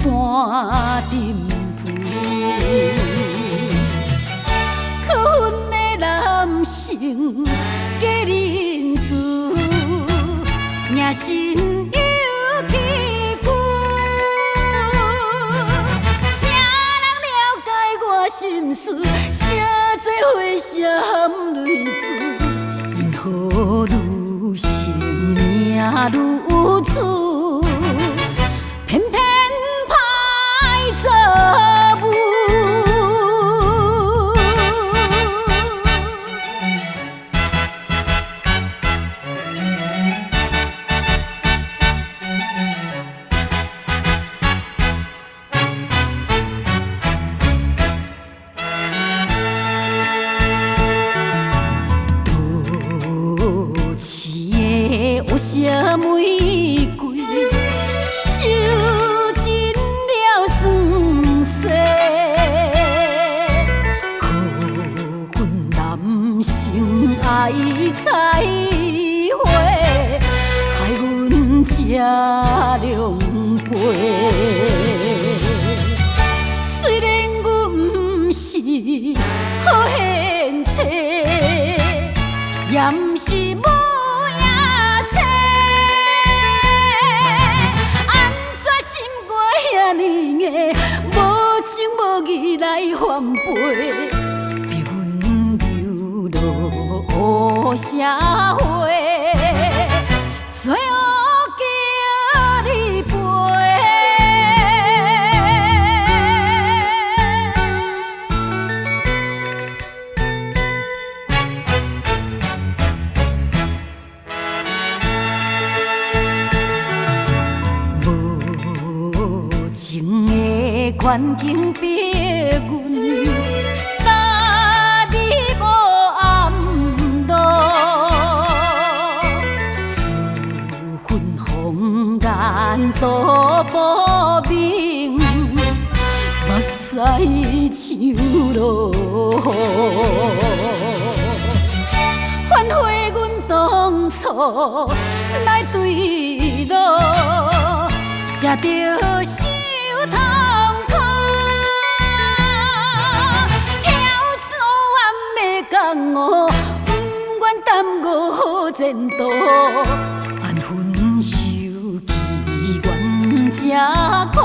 半沉浮。可恨的男性假仁慈，野心又起久。啥人了解我心事？啥这花谁含泪珠？因何女性命如此，偏偏歹做母。都市的乌色玫瑰，受尽了酸涩。可恨男性爱采花，害阮这狼狈。虽然阮毋是好献妻，也毋是无影册。按怎心肝遐呢硬，无情无义来反背，逼阮流落乌社会，做乌叫你陪。无情的环境逼阮踏入黑暗路，自恨红颜都薄命，目屎像落雨。反悔阮当初来对路，才著受痛苦。跳出黑暗的江湖，不愿耽误好前途。安分守己愿这苦，